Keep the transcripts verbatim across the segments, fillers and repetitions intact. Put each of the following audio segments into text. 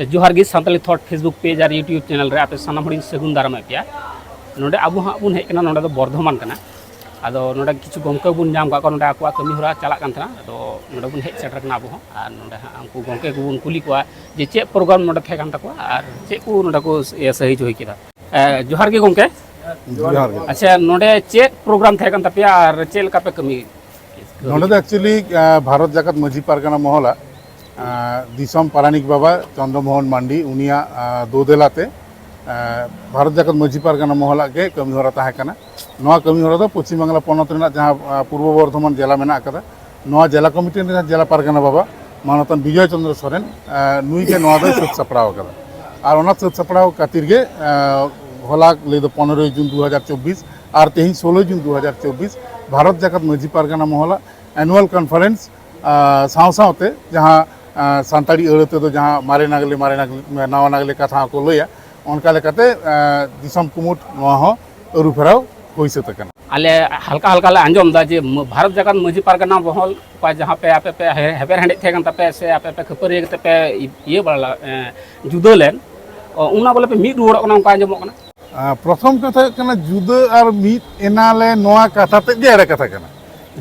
ᱡᱚᱦᱟᱨ ᱜᱮ Santali ᱛᱷᱚᱴ Facebook page ᱟᱨ YouTube channel ᱨᱮ ᱟᱯᱮ ᱥᱟᱱᱟᱢ ᱦᱚᱲᱤᱧ ᱥᱟᱹᱜᱩᱱ ᱫᱟᱨᱟᱢᱮᱫ ᱯᱮᱭᱟ᱾ ᱱᱚᱰᱮ ᱟᱵᱚ ᱦᱟᱸᱜ ᱵᱚᱱ ᱦᱮᱡ ᱠᱟᱱᱟ, ᱱᱚᱰᱮ ᱫᱚ ᱵᱚᱨᱫᱷᱚᱢᱟᱱ ᱠᱟᱱᱟ᱾ ᱟᱫᱚ ᱱᱚᱰᱮ ᱠᱤᱪᱷᱩ ᱜᱚᱢᱠᱮ ᱵᱚᱱ ᱧᱟᱢ ᱠᱟᱜ ᱠᱚᱣᱟ, ᱱᱚᱰᱮ ᱟᱠᱚᱣᱟᱜ ᱠᱟᱹᱢᱤ ᱦᱚᱨᱟ ᱪᱟᱞᱟᱜ ᱠᱟᱱ ᱛᱟᱦᱮᱱᱟ᱾ ᱟᱫᱚ ᱱᱚᱰᱮ ᱵᱚᱱ ᱦᱮᱡ ᱥᱮᱴᱮᱨ ᱠᱟᱱᱟ ᱟᱵᱚ ᱦᱚᱸ, ᱟᱨ ᱱᱚᱰᱮ ᱦᱟᱸᱜ ᱩᱱᱠᱩ ᱜᱚᱢᱠᱮ ᱠᱚᱵᱚᱱ ᱠᱩᱞᱤ ᱠᱚᱣᱟ ᱡᱮ ᱪᱮᱫ ᱯᱨᱳᱜᱨᱟᱢ ᱱᱚᱰᱮ ᱛᱟᱦᱮᱸ ᱠᱟᱱ ᱛᱟᱠᱚᱣᱟ ᱟᱨ ᱪᱮᱫ ᱠᱚ ᱱᱚᱰᱮ ᱠᱚ ᱤᱭᱟᱹ ᱥᱟᱹᱦᱤ ᱡᱩᱦᱤ ᱠᱮᱫᱟ᱾ ᱮ, ᱡᱚᱦᱟᱨ ᱜᱮ ᱜᱚᱢᱠᱮ᱾ ᱡᱚᱦᱟᱨ ᱜᱮ᱾ ᱟᱪᱪᱷᱟ, ᱱᱚᱰᱮ ᱪᱮᱫ ᱯᱨᱳᱜᱨᱟᱢ ᱛᱟᱦᱮᱸ ᱠᱟᱱ ᱛᱟᱯᱮᱭᱟ ᱟᱨ ᱪᱮᱫ ᱞᱮᱠᱟ ᱯᱮ ᱠᱟᱹᱢᱤ? ᱱᱚᱰᱮ ᱫᱚ actually, ᱟ, ᱵᱷᱟᱨᱚᱛ ᱡᱟᱠᱟᱛ ᱢᱟᱹᱡᱷᱤ ᱯᱟᱨᱜᱟᱱᱟ ᱢᱚᱦᱚᱞᱟᱜ, ᱟ, ᱫᱤᱥᱚᱢ ᱯᱟᱨᱟᱱᱤᱠ ᱵᱟᱵᱟ ᱪᱚᱱᱫᱨᱚ ᱢᱳᱦᱚᱱ ᱢᱟᱱᱰᱤ, ᱩᱱᱤᱭᱟᱜ, ᱟ, ᱫᱳᱫᱮᱞᱟ ᱛᱮ, ᱟ, ᱵᱷᱟᱨᱚᱛ ᱡᱟᱠᱟᱛ ᱢᱟᱹᱡᱷᱤ ᱯᱟᱨᱜᱟᱱᱟ ᱢᱚᱦᱚᱞᱟᱜ ᱜᱮ ᱠᱟᱹᱢᱤ ᱦᱚᱨᱟ ᱛᱟᱦᱮᱸ ᱠᱟᱱᱟ᱾ ᱱᱚᱣᱟ ᱠᱟᱹᱢᱤ ᱦᱚᱨᱟ ᱫᱚ ᱯᱚᱪᱷᱤᱢ ᱵᱟᱝᱞᱟ ᱯᱚᱱᱚᱛ ᱨᱮᱱᱟᱜ ᱡᱟᱦᱟᱸ, ᱟ, ᱯᱩᱨᱵᱚ ᱵᱚᱨᱫᱷᱚᱢᱟᱱ ᱡᱮᱞᱟ ᱢᱮᱱᱟᱜ ᱟᱠᱟᱫᱟ, ᱱᱚᱣᱟ ᱡᱮᱞᱟ ᱠᱚᱢᱤᱴᱤ ᱨᱮᱱ ᱡᱟᱦᱟᱸ ᱡᱮᱞᱟ ᱯᱟᱨᱜᱟᱱᱟ ᱵᱟᱵᱟ ᱢᱟᱱᱚᱛᱟᱱ ᱵᱤᱡᱚᱭ ᱪᱚᱸᱫᱽᱨᱚ ᱥᱚᱨᱮᱱ, ᱟ, ᱱᱩᱭ ᱜᱮ ᱱᱚᱣᱟ ᱫᱚᱭ ᱥᱟᱹᱛ ᱥᱟᱯᱲᱟᱣ ᱟᱠᱟᱫᱟ᱾ ᱟᱨ ᱚᱱᱟ ᱥᱟᱹᱛ ᱥᱟᱯᱲᱟᱣ ᱠᱷᱟᱹᱛᱤᱨ ᱜᱮ, ᱟ, ᱦᱚᱞᱟ ᱞᱟᱹᱭ ᱫᱚ ᱯᱚᱱᱨᱚᱭ ᱡᱩᱱ ᱫᱩ ᱦᱟᱡᱟᱨ ᱪᱚᱵᱵᱤᱥ ᱟᱨ ᱛᱮᱦᱮᱧ ᱥᱳᱞᱳᱭ ᱡᱩᱱ ᱫᱩ ᱦᱟᱡᱟᱨ ᱪᱚᱵᱵᱤᱥ ᱵᱷᱟᱨᱚᱛ ᱡᱟᱠᱟᱛ ᱢᱟᱹᱡᱷᱤ ᱯᱟᱨᱜᱟᱱᱟ ᱢᱚᱦᱚᱞᱟᱜ annual conference, ᱟ, ᱥᱟᱶ ᱥᱟᱶᱛᱮ ᱡᱟᱦᱟᱸ, ᱟ, ᱥᱟᱱᱛᱟᱲᱤ ᱟᱹᱲᱟᱹ ᱛᱮᱫᱚ ᱡᱟᱦᱟᱸ ᱢᱟᱨᱮ ᱱᱟᱜᱽᱞᱮ, ᱢᱟᱨᱮ ᱱᱟᱜᱽᱞᱮ, ᱱᱟᱣᱟ ᱱᱟᱜᱽᱞᱮ ᱠᱟᱛᱷᱟ ᱦᱚᱸᱠᱚ ᱞᱟᱹᱭᱟ, ᱚᱱᱠᱟ ᱞᱮᱠᱟᱛᱮ, ᱟ, ᱫᱤᱥᱚᱢ ᱠᱩᱢᱩᱴ ᱱᱚᱣᱟ ᱦᱚᱸ ᱟᱹᱨᱩ ᱯᱷᱮᱨᱟᱣ ᱦᱩᱭ ᱥᱟᱹᱛ ᱟᱠᱟᱱᱟ᱾ ᱟᱞᱮ ᱦᱟᱞᱠᱟ ᱦᱟᱞᱠᱟ ᱞᱮ ᱟᱸᱡᱚᱢ ᱮᱫᱟ ᱡᱮ ᱢ-, ᱵᱷᱟᱨᱚᱛ ᱡᱟᱠᱟᱛ ᱢᱟᱹᱡᱷᱤ ᱯᱟᱨᱜᱟᱱᱟ ᱢᱚᱦᱚᱞ ᱚᱠᱟ ᱡᱟᱦᱟᱸ ᱯᱮ ᱟᱯᱮ ᱯᱮ ᱦᱮ-, ᱦᱮᱯᱮᱨ ᱦᱮᱸᱰᱮᱡ ᱛᱟᱦᱮᱸ ᱠᱟᱱ ᱛᱟᱯᱮᱭᱟ ᱥᱮ ᱟᱯᱮ ᱯᱮ ᱠᱷᱟᱹᱯᱟᱹᱨᱤᱭᱟᱹ ᱠᱟᱛᱮ ᱯᱮ ᱤᱭᱟᱹ ᱵᱟᱲᱟ ᱞᱮ-, ᱮ, ᱡᱩᱫᱟᱹ ᱞᱮᱱ, ᱚ, ᱚᱱᱟ ᱵᱚᱞᱮ ᱯᱮ ᱢᱤᱫ ᱨᱩᱣᱟᱹᱲᱚᱜ ᱠᱟᱱᱟ, ᱚᱱᱠᱟ ᱟᱸᱡᱚᱢᱚᱜ ᱠᱟᱱᱟ᱾ ᱟ, ᱯᱨᱚᱛᱷᱚᱢ ᱠᱟᱛᱷᱟ ᱦᱩᱭᱩᱜ ᱠᱟᱱᱟ, ᱡᱩᱫᱟᱹ ᱟᱨ ᱢᱤᱫ ᱮᱱᱟᱞᱮ, ᱱᱚᱣᱟ ᱠᱟᱛᱷᱟ ᱛᱮᱫ ᱜᱮ ᱮᱲᱮ ᱠᱟᱛᱷᱟ ᱠᱟᱱᱟ᱾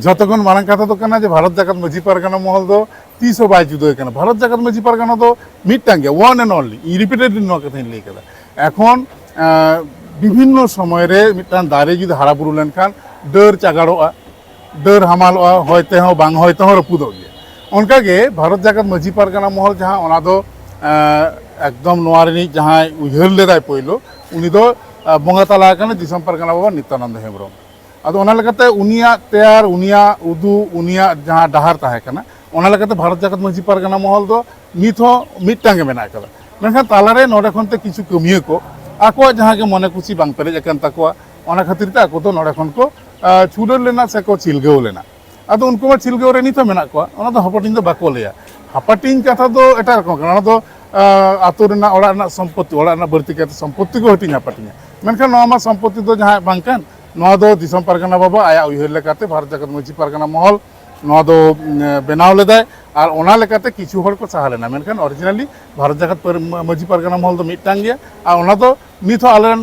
ᱡᱷᱚᱛᱚ ᱠᱷᱚᱱ ᱢᱟᱨᱟᱝ ᱠᱟᱛᱷᱟ ᱫᱚ ᱠᱟᱱᱟ ᱡᱮ ᱵᱷᱟᱨᱚᱛ ᱡᱟᱠᱟᱛ ᱢᱟᱹᱡᱷᱤ ᱯᱟᱨᱜᱟᱱᱟ ᱢᱚᱦᱚᱞ ᱫᱚ ᱛᱤᱥ ᱦᱚᱸ ᱵᱟᱭ ᱡᱩᱫᱟᱹ ᱠᱟᱱᱟ᱾ ᱵᱷᱟᱨᱚᱛ ᱡᱟᱠᱟᱛ ᱢᱟᱹᱡᱷᱤ ᱯᱟᱨᱜᱟᱱᱟ ᱫᱚ ᱢᱤᱫᱴᱟᱝ ᱜᱮ, one and only, repeatedly ᱱᱚᱣᱟ ᱠᱟᱛᱷᱟᱧ ᱞᱟᱹᱭ ᱠᱟᱫᱟ᱾ ᱮᱠᱷᱚᱱ, ᱟ, ᱵᱤᱵᱷᱤᱱᱱᱚ ᱥᱚᱢᱚᱭ ᱨᱮ ᱢᱤᱫᱴᱟᱝ ᱫᱟᱨᱮ ᱡᱩᱫᱤ ᱦᱟᱨᱟ ᱵᱩᱨᱩ ᱞᱮᱱᱠᱷᱟᱱ ᱰᱟᱹᱨ ᱪᱟᱜᱟᱲᱚᱜᱼᱟ, ᱰᱟᱹᱨ ᱦᱟᱢᱟᱞᱚᱜᱼᱟ, ᱦᱚᱭ ᱛᱮᱦᱚᱸ ᱵᱟᱝ ᱦᱚᱭ ᱛᱮᱦᱚᱸ ᱨᱟᱹᱯᱩᱫᱚᱜ ᱜᱮᱭᱟ᱾ ᱚᱱᱠᱟᱜᱮ ᱵᱷᱟᱨᱚᱛ ᱡᱟᱠᱟᱛ ᱢᱟᱹᱡᱷᱤ ᱯᱟᱨᱜᱟᱱᱟ ᱢᱚᱦᱚᱞ ᱡᱟᱦᱟᱸ, ᱚᱱᱟ ᱫᱚ, ᱮᱸ, ᱮᱠᱫᱚᱢ ᱱᱚᱣᱟ ᱨᱤᱱᱤᱡ ᱡᱟᱦᱟᱸᱭ ᱩᱭᱦᱟᱹᱨ ᱞᱮᱫᱟᱭ ᱯᱳᱭᱞᱳ, ᱩᱱᱤ ᱫᱚ, ᱮᱸ, ᱵᱚᱸᱜᱟ ᱛᱟᱞᱟ ᱟᱠᱟᱱᱟ ᱫᱤᱥᱚᱢ ᱯᱟᱨᱜᱟᱱᱟ ᱵᱟᱵᱟ ᱱᱤᱛᱭᱟᱱᱚᱱᱫᱚ ᱦᱮᱢᱵᱨᱚᱢ᱾ ᱟᱫᱚ ᱚᱱᱟ ᱞᱮᱠᱟᱛᱮ ᱩᱱᱤᱭᱟᱜ ᱛᱮᱭᱟᱨ, ᱩᱱᱤᱭᱟᱜ ᱩᱫᱩᱜ, ᱩᱱᱤᱭᱟᱜ ᱡᱟᱦᱟᱸ ᱰᱟᱦᱟᱨ ᱛᱟᱦᱮᱸ ᱠᱟᱱᱟ, ᱚᱱᱟ ᱞᱮᱠᱟᱛᱮ ᱵᱷᱟᱨᱚᱛ ᱡᱟᱠᱟᱛ ᱢᱟᱹᱡᱷᱤ ᱯᱟᱨᱜᱟᱱᱟ ᱢᱚᱦᱚᱞ ᱫᱚ ᱱᱤᱛ ᱦᱚᱸ ᱢᱤᱫᱴᱟᱝ ᱜᱮ ᱢᱮᱱᱟᱜ ᱟᱠᱟᱫᱟ᱾ ᱢᱮᱱᱠᱷᱟᱱ ᱛᱟᱞᱟᱨᱮ ᱱᱚᱰᱮ ᱠᱷᱚᱱ ᱛᱮ ᱠᱤᱪᱷᱩ ᱠᱟᱹᱢᱤᱭᱟᱹ ᱠᱚ ᱟᱠᱚᱣᱟᱜ ᱡᱟᱦᱟᱸ ᱜᱮ ᱢᱚᱱᱮ ᱠᱩᱥᱤ ᱵᱟᱝ ᱯᱮᱨᱮᱡ ᱟᱠᱟᱱ ᱛᱟᱠᱚᱣᱟ, ᱚᱱᱟ ᱠᱷᱟᱹᱛᱤᱨ ᱛᱮ ᱟᱠᱚ ᱫᱚ ᱱᱚᱰᱮ ᱠᱷᱚᱱ ᱠᱚ, ᱟ, ᱪᱷᱩᱰᱟᱹᱨ ᱞᱮᱱᱟ ᱥᱮ ᱠᱚ ᱪᱷᱤᱞᱜᱟᱹᱣ ᱞᱮᱱᱟ᱾ ᱟᱫᱚ ᱩᱱᱠᱩ ᱢᱟ ᱪᱷᱤᱞᱜᱟᱹᱣ ᱨᱮ ᱱᱤᱛ ᱦᱚᱸ ᱢᱮᱱᱟᱜ ᱠᱚᱣᱟ, ᱚᱱᱟ ᱫᱚ ᱦᱟᱯᱟᱴᱤᱧ ᱫᱚ ᱵᱟᱠᱚ ᱞᱟᱹᱭᱟ᱾ ᱦᱟᱯᱟᱴᱤᱧ ᱠᱟᱛᱷᱟ ᱫᱚ ᱮᱴᱟᱜ ᱨᱚᱠᱚᱢ ᱠᱟᱱᱟ, ᱚᱱᱟ ᱫᱚ, ᱟ, ᱟᱛᱳ ᱨᱮᱱᱟᱜ, ᱚᱲᱟᱜ ᱨᱮᱱᱟᱜ ᱥᱚᱢᱯᱚᱛᱤ, ᱚᱲᱟᱜ ᱨᱮᱱᱟᱜ ᱵᱟᱹᱲᱛᱤ ᱠᱟᱭᱛᱮ ᱥᱚᱢᱯᱚᱛᱤ ᱠᱚ ᱦᱟᱹᱴᱤᱧ ᱦᱟᱯᱟᱴᱤᱧᱟ᱾ ᱢᱮᱱᱠᱷᱟᱱ ᱱᱚᱣᱟ ᱢᱟ ᱥᱚᱢᱯᱚᱛᱤ ᱫᱚ ᱡᱟᱦᱟᱸᱭᱟᱜ ᱵᱟᱝ ᱠᱟᱱ, ᱱᱚᱣᱟ ᱫᱚ ᱫᱤᱥᱚᱢ ᱯᱟᱨᱜᱟᱱᱟ ᱵᱟᱵᱟ ᱟᱭᱟᱜ ᱩᱭᱦᱟᱹᱨ ᱞᱮᱠᱟᱛᱮ ᱵᱷᱟᱨᱚᱛ ᱡᱟᱠᱟᱛ ᱢᱟᱹᱡᱷᱤ ᱯᱟᱨᱜᱟᱱᱟ ᱢᱚᱦᱚᱞ ᱱᱚᱣᱟ ᱫᱚ, ᱩᱢ, ᱵᱮᱱᱟᱣ ᱞᱮᱫᱟᱭ᱾ ᱟᱨ ᱚᱱᱟ ᱞᱮᱠᱟᱛᱮ ᱠᱤᱪᱷᱩ ᱦᱚᱲ ᱠᱚ ᱥᱟᱦᱟ ᱞᱮᱱᱟ, ᱢᱮᱱᱠᱷᱟᱱ originally ᱵᱷᱟᱨᱚᱛ ᱡᱟᱠᱟᱛ ᱯᱟᱹᱨ-, ᱢᱟᱹᱡᱷᱤ ᱯᱟᱨᱜᱟᱱᱟ ᱢᱚᱦᱚᱞ ᱫᱚ ᱢᱤᱫᱴᱟᱝ ᱜᱮᱭᱟ᱾ ᱟᱨ ᱚᱱᱟ ᱫᱚ ᱱᱤᱛ ᱦᱚᱸ ᱟᱞᱮᱨᱮᱱ,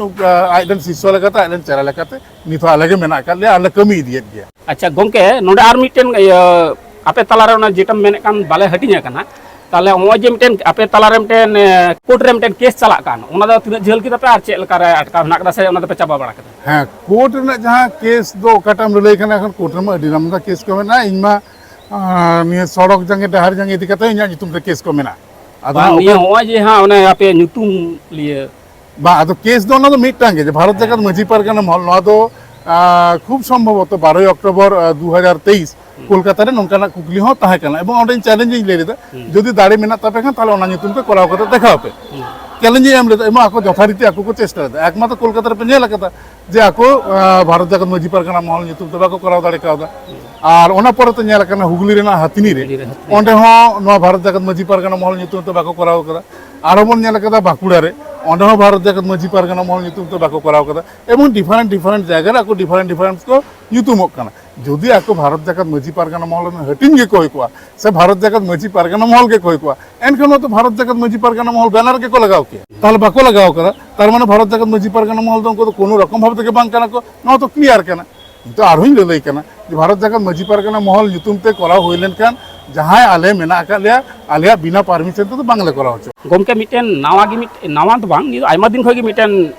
ᱟᱡ ᱨᱮᱱ ᱥᱤᱥᱥᱚ ᱞᱮᱠᱟᱛᱮ, ᱟᱡ ᱨᱮᱱ ᱪᱮᱞᱟ ᱞᱮᱠᱟᱛᱮ ᱱᱤᱛ ᱦᱚᱸ ᱟᱞᱮ ᱜᱮ ᱢᱮᱱᱟᱜ ᱟᱠᱟᱫ ᱞᱮᱭᱟ ᱟᱨ ᱞᱮ ᱠᱟᱹᱢᱤ ᱤᱫᱤᱭᱮᱫ ᱜᱮᱭᱟ᱾ ᱟᱪᱪᱷᱟ ᱜᱚᱢᱠᱮ, ᱱᱚᱰᱮ ᱟᱨ ᱢᱤᱫᱴᱮᱱ ᱤᱭᱟᱹ, ᱟᱯᱮ ᱛᱟᱞᱟᱨᱮ ᱚᱱᱟ ᱡᱮᱴᱟᱢ ᱢᱮᱱᱮᱫ ᱠᱟᱱ ᱵᱟᱞᱮ ᱦᱟᱹᱴᱤᱧ ᱟᱠᱟᱱᱟ, ᱛᱟᱦᱚᱞᱮ ᱱᱚᱜᱼᱚᱭ ᱡᱮ ᱢᱤᱫᱴᱮᱱ ᱟᱯᱮ ᱛᱟᱞᱟᱨᱮ ᱢᱤᱫᱴᱮᱱ, ᱮ, ᱠᱳᱨᱴ ᱨᱮ ᱢᱤᱫᱴᱮᱱ ᱠᱮᱥ ᱪᱟᱞᱟᱜ ᱠᱟᱱ, ᱚᱱᱟ ᱫᱚ ᱛᱤᱱᱟᱹᱜ ᱡᱷᱟᱹᱞ ᱠᱮᱫᱟ ᱯᱮ ᱟᱨ ᱪᱮᱫ ᱞᱮᱠᱟ ᱨᱮ ᱟᱴᱠᱟᱣ ᱦᱮᱱᱟᱜ ᱠᱟᱫᱟ ᱥᱮ ᱚᱱᱟ ᱫᱚᱯᱮ ᱪᱟᱵᱟ ᱵᱟᱲᱟ ᱠᱮᱫᱟ? ᱦᱮᱸ, ᱠᱳᱨᱴ ᱨᱮᱱᱟᱜ ᱡᱟᱦᱟᱸ ᱠᱮᱥ ᱫᱚ ᱚᱠᱟᱴᱟᱜ ᱮᱢ ᱞᱟᱹᱭ ᱠᱟᱱᱟ, ᱮᱠᱷᱚᱱ ᱠᱳᱨᱴ ᱨᱮᱢᱟ ᱟᱹᱰᱤ ᱟᱢᱫᱟ ᱠᱮᱥ ᱠᱚ ᱢᱮᱱᱟᱜᱼᱟ᱾ ᱤᱧ ᱢᱟ, ᱟᱸ, ᱱᱤᱭᱟᱹ ᱥᱚᱲᱚᱠ ᱡᱟᱸᱜᱮ, ᱰᱟᱦᱟᱨ ᱡᱟᱸᱜᱮ ᱤᱫᱤ ᱠᱟᱛᱮ ᱤᱧᱟᱹᱜ ᱧᱩᱛᱩᱢ ᱛᱮ ᱠᱮᱥ ᱠᱚ ᱢᱮᱱᱟᱜᱼᱟ᱾ ᱟᱫᱚ ᱵᱟᱝ, ᱦᱟᱸᱜ ᱱᱤᱭᱟᱹ ᱚᱠᱟ ᱱᱚᱜᱼᱚᱭ ᱡᱮ ᱦᱟᱸᱜ ᱚᱱᱮ ᱟᱯᱮ ᱧᱩᱛᱩᱢ ᱞᱤᱭᱟᱹ᱾ ᱵᱟᱝ, ᱟᱫᱚ ᱠᱮᱥ ᱫᱚ ᱚᱱᱟ ᱫᱚ ᱢᱤᱫᱴᱟᱝ ᱜᱮ, ᱡᱮ ᱵᱷᱟᱨᱚᱛ ᱡᱟᱠᱟᱛ ᱢᱟᱹᱡᱷᱤ ᱯᱟᱨᱜᱟᱱᱟ ᱢᱚᱦᱚᱞ, ᱱᱚᱣᱟ ᱫᱚ, ᱟᱸ, ᱠᱷᱩᱵ ᱥᱚᱢᱵᱷᱚᱵᱚᱛᱚ ᱵᱟᱨᱚᱭ ᱚᱠᱴᱳᱵᱚᱨ, ᱟᱸ, ᱫᱩ ᱦᱟᱡᱟᱨ ᱛᱮᱭᱤᱥ ᱦᱩᱸ᱾ ᱠᱳᱞᱠᱟᱛᱟ ᱨᱮ ᱱᱚᱝᱠᱟᱱᱟᱜ ᱠᱩᱠᱞᱤ ᱦᱚᱸ ᱛᱟᱦᱮᱸ ᱠᱟᱱᱟ, ᱮᱵᱚᱝ ᱚᱸᱰᱮᱧ ᱪᱮᱞᱮᱧᱡᱽ ᱤᱧ ᱞᱟᱹᱭ ᱞᱮᱫᱟ, ᱦᱩᱸ᱾ ᱡᱩᱫᱤ ᱫᱟᱲᱮ ᱢᱮᱱᱟᱜ ᱛᱟᱯᱮ ᱠᱷᱟᱱ, ᱛᱟᱦᱚᱞᱮ ᱚᱱᱟ ᱧᱩᱛᱩᱢ ᱛᱮ ᱠᱚᱨᱟᱣ ᱠᱟᱛᱮ ᱫᱮᱠᱷᱟᱣ ᱯᱮ᱾ ᱦᱩᱸ᱾ ᱪᱮᱞᱮᱧᱡᱽ ᱤᱧ ᱮᱢ ᱞᱮᱫᱟ, ᱮᱵᱚᱝ ᱟᱠᱚ ᱡᱚᱛᱷᱟᱨᱤᱛᱤ ᱟᱠᱚ ᱠᱚ ᱪᱮᱥᱴᱟ ᱞᱮᱫᱟ᱾ ᱮᱠᱢᱟᱛᱨᱚ ᱠᱳᱞᱠᱟᱛᱟ ᱨᱮᱯᱮ ᱧᱮᱞ ᱟᱠᱟᱫᱟ ᱡᱮ ᱟᱠᱚ, ᱟᱸ, ᱵᱷᱟᱨᱚᱛ ᱡᱟᱠᱟᱛ ᱢᱟᱹᱡᱷᱤ ᱯᱟᱨᱜᱟᱱᱟ ᱢᱚᱦᱚᱞ ᱧᱩᱛᱩᱢ ᱛᱮ ᱵᱟᱠᱚ ᱠᱚᱨᱟᱣ ᱫᱟᱲᱮ ᱠᱟᱣᱫᱟ᱾ ᱦᱩᱸ᱾ ᱟᱨ ᱚᱱᱟ ᱯᱚᱨᱮ ᱛᱮ ᱧᱮᱞ ᱟᱠᱟᱱᱟ ᱦᱩᱜᱽᱞᱤ ᱨᱮᱱᱟᱜ ᱦᱟᱹᱛᱤᱱᱤ ᱨᱮ, ᱦᱩᱜᱽᱞᱤ ᱨᱮ ᱦᱟᱹᱛᱤᱱᱤ ᱨᱮ᱾ ᱚᱸᱰᱮ ᱦᱚᱸ ᱱᱚᱣᱟ ᱵᱷᱟᱨᱚᱛ ᱡᱟᱠᱟᱛ ᱢᱟᱹᱡᱷᱤ ᱯᱟᱨᱜᱟᱱᱟ ᱢᱚᱦᱚᱞ ᱧᱩᱛᱩᱢ ᱛᱮ ᱵᱟᱠᱚ ᱠᱚᱨᱟᱣ ᱠᱟᱫᱟ᱾ ᱟᱨᱦᱚᱸ ᱵᱚᱱ ᱧᱮᱞ ᱟᱠᱟᱫᱟ ᱵᱟᱸᱠᱩᱲᱟ ᱨᱮ, ᱚᱸᱰᱮ ᱦᱚᱸ ᱵᱷᱟᱨᱚᱛ ᱡᱟᱠᱟᱛ ᱢᱟᱹᱡᱷᱤ ᱯᱟᱨᱜᱟᱱᱟ ᱢᱚᱦᱚᱞ ᱧᱩᱛᱩᱢ ᱛᱮ ᱵᱟᱠᱚ ᱠᱚᱨᱟᱣ ᱠᱟᱫᱟ᱾ ᱮᱵᱚᱝ different different ᱡᱟᱭᱜᱟ ᱨᱮ ᱟᱠᱚ different different ᱠᱚ ᱧᱩᱛᱩᱢᱚᱜ ᱠᱟᱱᱟ᱾ ᱡᱩᱫᱤ ᱟᱠᱚ ᱵᱷᱟᱨᱚᱛ ᱡᱟᱠᱟᱛ ᱢᱟᱹᱡᱷᱤ ᱯᱟᱨᱜᱟᱱᱟ ᱢᱚᱦᱚᱞ ᱨᱮᱱ ᱦᱟᱹᱴᱤᱧ ᱜᱮᱠᱚ ᱦᱩᱭ ᱠᱚᱜᱼᱟ, ᱥᱮ ᱵᱷᱟᱨᱚᱛ ᱡᱟᱠᱟᱛ ᱢᱟᱹᱡᱷᱤ ᱯᱟᱨᱜᱟᱱᱟ ᱢᱚᱦᱚᱞ ᱜᱮᱠᱚ ᱦᱩᱭ ᱠᱚᱜᱼᱟ, ᱮᱱᱠᱷᱟᱱ ᱢᱟᱛᱚ ᱵᱷᱟᱨᱚᱛ ᱡᱟᱠᱟᱛ ᱢᱟᱹᱡᱷᱤ ᱯᱟᱨᱜᱟᱱᱟ ᱢᱚᱦᱚᱞ ᱵᱮᱱᱟᱨ ᱜᱮᱠᱚ ᱞᱟᱜᱟᱣ ᱠᱮᱭᱟ᱾ ᱛᱟᱦᱚᱞᱮ ᱵᱟᱠᱚ ᱞᱟᱜᱟᱣ ᱠᱟᱫᱟ, ᱛᱟᱨ ᱢᱟᱱᱮ ᱵᱷᱟᱨᱚᱛ ᱡᱟᱠᱟᱛ ᱢᱟᱹᱡᱷᱤ ᱯᱟᱨᱜᱟᱱᱟ ᱢᱚᱦᱚᱞ ᱫᱚ ᱩᱱᱠᱩ ᱫᱚ ᱠᱳᱱᱳ ᱨᱚᱠᱚᱢ ᱵᱷᱟᱵ ᱛᱮᱜᱮ ᱵᱟᱝ ᱠᱟᱱᱟ ᱠᱚ, ᱱᱚᱣᱟ ᱛᱚ clear ᱠᱟᱱᱟ᱾ ᱠᱤᱱᱛᱩ ᱟᱨᱦᱚᱸᱧ ᱞᱟᱹᱞᱟᱹᱭ ᱠᱟᱱᱟ ᱡᱮ ᱵᱷᱟᱨᱚᱛ ᱡᱟᱠᱟᱛ ᱢᱟᱹᱡᱷᱤ ᱯᱟᱨᱜᱟᱱᱟ ᱢᱚᱦᱚᱞ ᱧᱩᱛᱩᱢ ᱛᱮ ᱠᱚᱨᱟᱣ ᱦᱩᱭ ᱞᱮᱱᱠᱷᱟᱱ ᱡᱟᱦᱟᱸᱭ ᱟᱞᱮ ᱢᱮᱱᱟᱜ ᱟᱠᱟᱫ ᱞᱮᱭᱟ, ᱟᱞᱮᱭᱟᱜ ᱵᱤᱱᱟ permission ᱛᱮᱫᱚ ᱵᱟᱝᱞᱮ ᱠᱚᱨᱟᱣ ᱦᱚᱪᱚ᱾ ᱜᱚᱢᱠᱮ, ᱢᱤᱫᱴᱮᱱ ᱱᱟᱣᱟ ᱜᱮ, ᱢᱤᱫ ᱱᱟᱣᱟ ᱫᱚ ᱵᱟᱝ, ᱱᱤᱭᱟᱹ ᱫᱚ ᱟᱭᱢᱟ ᱫᱤᱱ ᱠᱷᱚᱱ ᱜᱮ ᱢᱤᱫᱴᱮᱱ